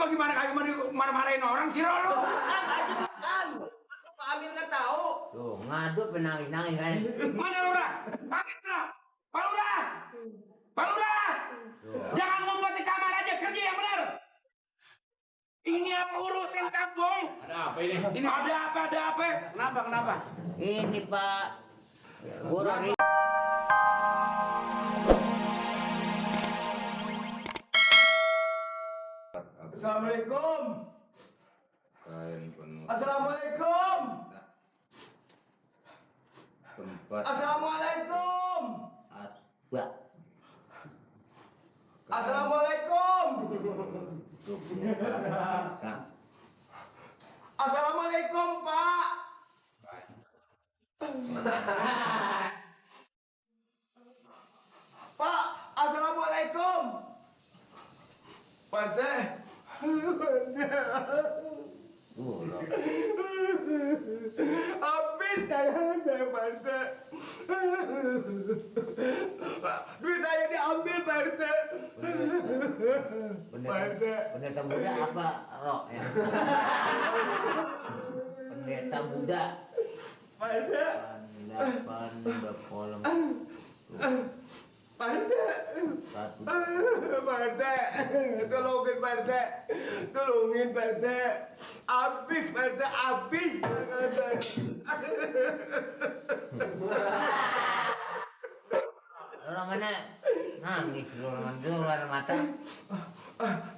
bagaimana kagak marah-marahin orang sih lu? Kan, masa Pak Amir nggak tahu? Tuh, ngadu penangis-nangis kan. Mana Lurah? Pak Lurah! Pak Lurah! Jangan ngumpet di kamar aja, kerja yang benar. Ini apa urusin kampung? Ada apa ini? Ini ada apa? Kenapa? Ini Pak, kurang ini. Assalamualaikum. Assalamualaikum. Tempat Assalamualaikum. asbak. Assalamualaikum. Nah, Assalamualaikum, Pak. Pak, assalamualaikum. Pak Teh. Habis dagangan saya, Pak Teh. Duit saya diambil, Pak Teh. Pendeta muda apa roh ya? Pendeta muda. Pak Teh. Pandai kolom. Pak Teh. Satu. Pak Teh. Tolongin, Pak Teh. Tolongin, Pak Teh. Habis, Pak Teh. Habis. Orang mana? Nangis lu orang keluar mata.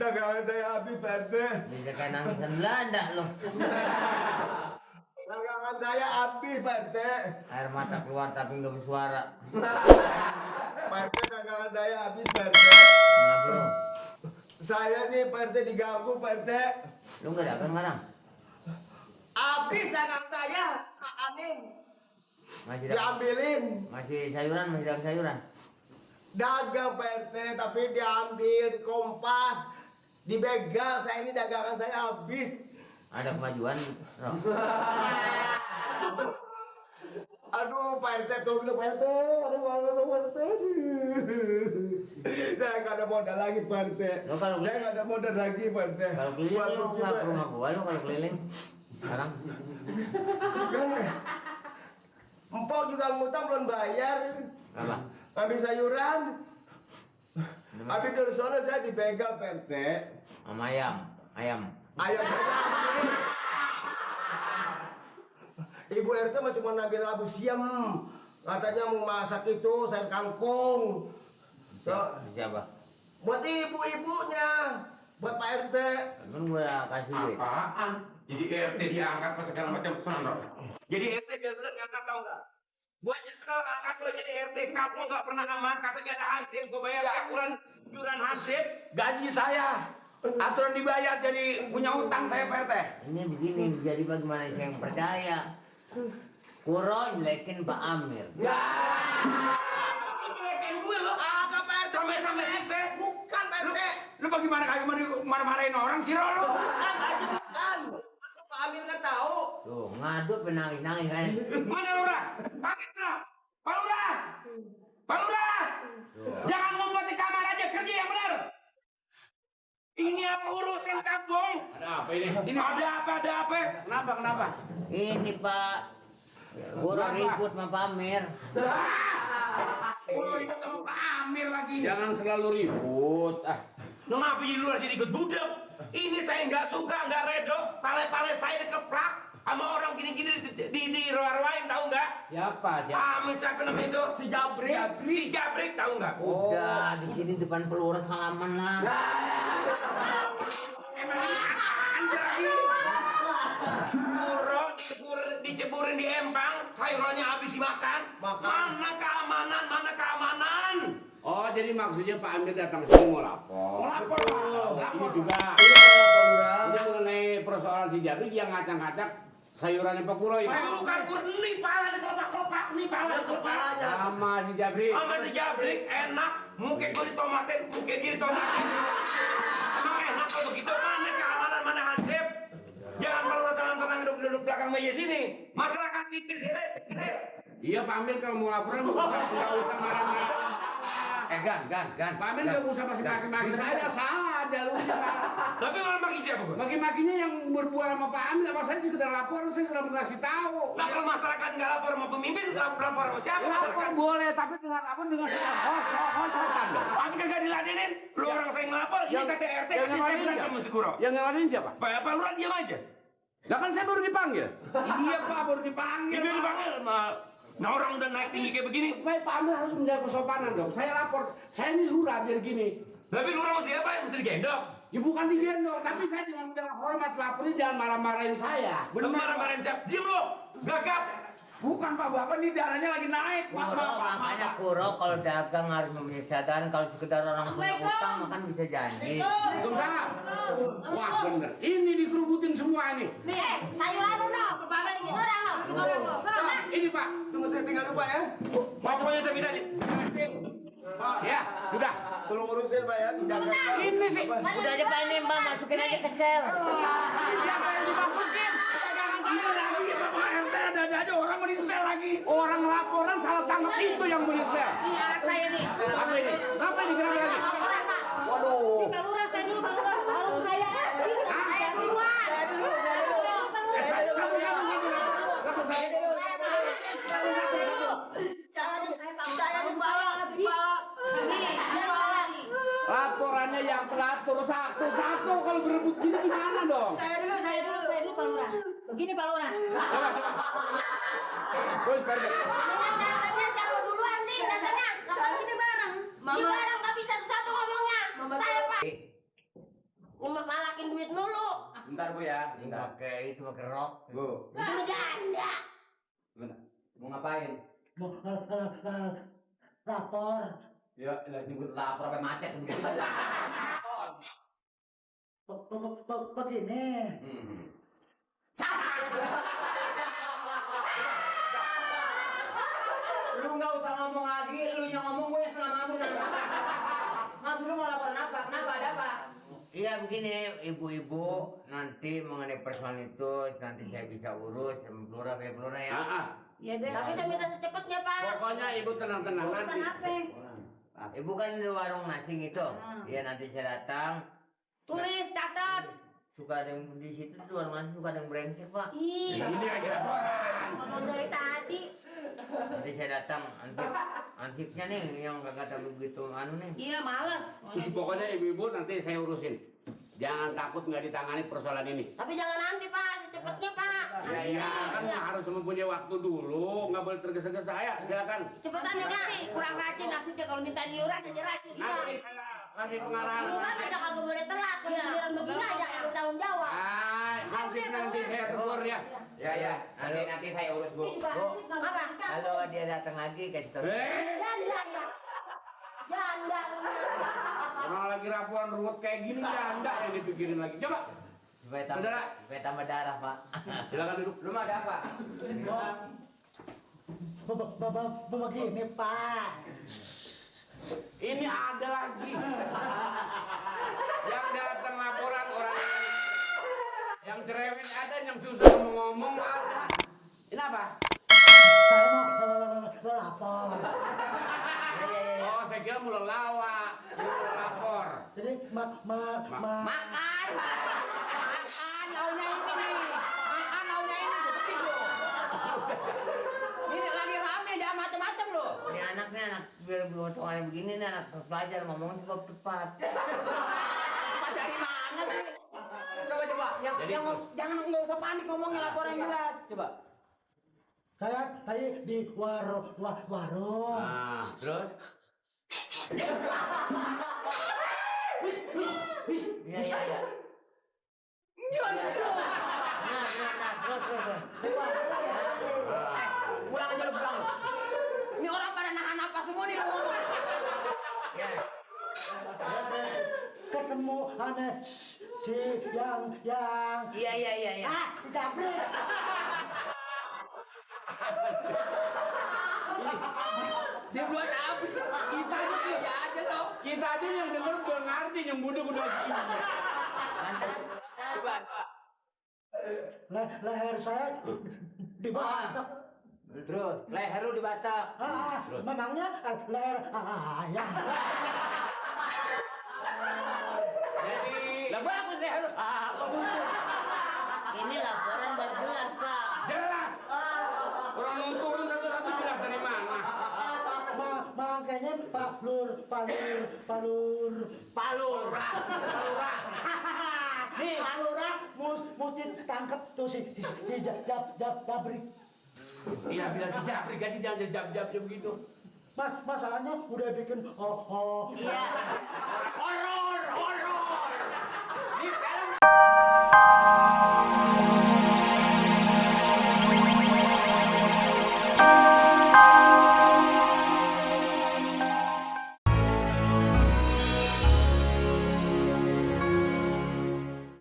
Dagangan saya habis, Pak Teh. Bisa kayak nangisan Belanda lo. Dagangan saya habis, Pak Teh. Air mata keluar tapi nggak bersuara. Pak Teh, dagangan saya habis, Pak Teh. Kenapa lu? Saya nih, Pak Teh, diganggu, Pak Teh. Lu nggak dagang sekarang? Habis dagang saya, Pak Amin. Masih dagang? Diambilin. Masih sayuran? Masih dagang sayuran? Dagang, Pak RT, tapi diambil, dikompas, dibegal. Saya ini dagangan saya habis. Ada kemajuan? Roh. Aduh, Pak RT, tunggu Pak RT. Aduh, Pak RT. Saya nggak ada modal lagi, Pak RT. Lo kalau Saya nggak ada modal lagi, Pak RT. Kalau keliling lu nggak ke rumah gua lu kalau keliling sekarang Kan, Empok juga ngutang belum bayar. apa? Habis sayuran. Habis dari sana saya dibegal, Pak RT. Sama ayam. Ayam saya ambil. Ibu RT mah cuma ngambil labu siam. Katanya mau masak itu sayur kangkung. Siapa? Buat ibu-ibunya. Buat Pak RT. Emang gua kasih duit. Apaan? Jadi RT diangkat pas segala macam sono. Jadi RT biar bener ngangkat tahu nggak? Gua nyesel angkat lo jadi RT, kamu nggak pernah aman, katanya ada hansip, gua bayar iuran hansip, gaji saya. Aturan dibayar jadi punya utang saya Pak RT. Ini begini, jadi bagaimana saya yang percaya? Kuro jelekin Pak Amir. Ya. Jelekin gue lo. Agak Pak RT. Sampai sukses. Bukan Pak RT. Lu bagaimana kagak marah-marahin orang sih lu? Bukan. Masa Pak Amir nggak tahu? Tuh, ngadu penangis-nangis kan. Mana Lurah? Pak Lurah! Pak Lurah! Jangan ngumpet di kamar aja, kerja yang benar. Ini apa urusin kampung? Ada apa ini? Ini ada apa? Kenapa? Ini Pak, kurang ribut sama Pak Amir. Oh, ini sama Pak Amir lagi. Jangan selalu ribut. Lu ngapa di luar jadi ikut budek? Ini saya nggak suka, nggak redo. Pale-pale saya dikeplak sama orang gini-gini di roa-roain, tahu nggak? Siapa? Siapa namanya itu? Si Jabrik, tahu nggak? Udah di sini depan pelurus halaman lah. Emang anjir lagi. Buruk diceburin di empang, sayurannya habis dimakan. Mana keamanan? Oh, jadi maksudnya Pak Amir datang sini mau lapor. Ini juga. Ini mengenai persoalan si Jabrik yang ngacak-ngacak sayurannya Pak Kuro ini. Saya bukan nih pala dikelopak-kelopak, nih pala dikelopak. Sama si Jabrik. Sama si Jabrik enak, muka gue ditomatin, muka dia ditomatin. Emang enak kalau begitu, mana keamanan, mana hansip. Jangan kalau tenang-tenang duduk belakang meja sini. Masyarakat pikir, Iya Pak Amir kalau mau laporan nggak usah marah-marah. Gan. Pak Amin nggak usah masih maki-maki saya, salah jalurnya. Tapi malah maki siapa, Bang? Maki-makinya yang berbuat sama Pak Amin, sama saya sekedar lapor, saya sudah mengasih tahu. Nah, kalau masyarakat nggak lapor sama pemimpin, lapor sama siapa? Lapor Masyarakat? boleh, tapi dengan lapor dengan hosokan dong. Tapi kagak diladenin, lu orang saya ngelapor, ini kata RT, yang kata saya ngeladenin berantem siapa? sama si Kuro. Yang ngeladenin siapa? Pak Lurah diam aja. Lah kan saya baru dipanggil. Iya Pak, baru dipanggil. Dia dipanggil, nah orang udah naik tinggi kayak begini. Supaya Pak Amin harus menjaga kesopanan dong. Saya lapor, saya ini lurah biar gini. Tapi Lurah mesti apa? Mesti digendong. Ya bukan digendong, tapi saya dengan menjaga hormat lapornya jangan marah-marahin saya. Bener marah-marahin siapa? Diam lo, gagap. Bukan Pak, Bapak ini darahnya lagi naik. Kuro, makanya Kuro kalau dagang harus mempunyai catatan. Kalau sekedar orang punya utang makan bisa janji. Waalaikumsalam. Wah bener, ini dikerubutin semua ini. Nih, sayuran lu dong. Bapak bikin orang lo. Bikin orang lo. Serang. Ini Pak. Tunggu saya tinggal dulu Pak ya. Pokoknya saya minta nih. Pak, Ya, sudah. tolong urusin Pak ya. Tidak Ini sih. Udah aja Pak ini Mbak, masukin aja ke sel. Siapa yang dimasukin? Iya lagi, Bapak RT ada aja orang mau disel lagi. Orang laporan salah tangkap itu yang menyesal. Iya, saya nih. Apa ini? Kenapa ini? Kenapa lagi? Waduh. Pak Lurah, saya dulu, Pak Lurah. Baru saya. Saya duluan. Saya dulu. Satu. Saya di balok. Laporannya yang teratur satu-satu. Kalau berebut gini gimana dong? Saya dulu, Pak Lurah. Begini Pak Lurah. Terus balik. Dasarnya siapa duluan sih? Dasarnya. Ngapain kita bareng? Kita bareng tapi satu-satu ngomongnya. Saya Pak. Malakin duit dulu. Bentar Bu ya. Pakai itu pakai rok. Bu. Itu janda. Mau ngapain? Lapor. Ya, lagi nyebut lapor sampai macet begitu. Begini. Lu nggak usah ngomong lagi, lu yang ngomong gue yang salah ngomong. Mas lu mau laporan apa? Kenapa ada apa? Iya begini ibu-ibu, nanti mengenai persoalan itu nanti saya bisa urus sama Lurah ya. Ya deh. Tapi saya minta secepatnya Pak. Pokoknya ibu tenang-tenang nanti. Urusan apa? Ibu kan di warung nasi gitu. Iya nanti saya datang. Tulis, catat. Suka ada yang di situ di warung nasi suka ada yang brengsek Pak. Ih, Ini lagi laporan. ngomong dari tadi. Nanti saya datang ansipnya nih yang kagak tahu begitu anu nih. Iya, males. Pokoknya ibu-ibu nanti saya urusin. Jangan takut nggak ditangani persoalan ini. Tapi jangan nanti Pak, secepatnya Pak. Ya iya kan harus mempunyai waktu dulu, nggak boleh tergesa-gesa. Ya silakan. Cepetan juga sih, kurang rajin nasibnya kalau minta iuran aja rajin. Nanti saya kasih pengarahan. Iuran aja kagak boleh telat, kalau giliran begini aja kagak bertanggung jawab. Hansip nanti saya tegur ya. Ya. Nanti saya urus Bu. Bu, Apa? kalau dia datang lagi kasih tahu. Janda ya. Janda. Orang lagi rapuan ruwet kayak gini janda yang dipikirin lagi. Coba. Supaya tambah darah Pak. Silakan duduk. Lu ada apa? Begini Pak. Ini ada lagi. Yang datang laporan orang yang cerewet ada, yang susah ngomong ada. Ini apa? Saya mau lapor. Oh, saya kira mau lelawak. Mau lapor. Jadi Makan launya ini nih. Makan launya ini betul loh. Ini lagi rame jangan macam-macam loh. Ini anaknya anak biar potongan begini nih anak pelajar ngomong cukup tepat. Tepat dari mana sih? Coba. Jangan nggak usah panik ngomongnya laporan jelas. Coba. saya tadi di warung. Nah, terus? Iya. Nah, terus. Pulang aja lu pulang. Ini orang pada nahan apa semua nih lu ngomong. Ya. Terus. Ketemu sama si yang Iya. si Jabri. Dia belum habis. Kita aja loh. Kita aja yang denger udah ngerti, yang muda udah gini. Coba. Leher saya dibantak. Terus leher lu dibatak. Memangnya leher ayam. Jadi Lah bagus leher lu. Ini laporan buat jelas, Pak. jelas. Orang nonton satu-satu jelas dari mana? Makanya Pak Palur. Palura. Nih, Palura mesti tangkap tuh si Jabrik. Iya bilang si Jabri ganti jangan jab-jab begitu. Masalahnya udah bikin Iya. Orang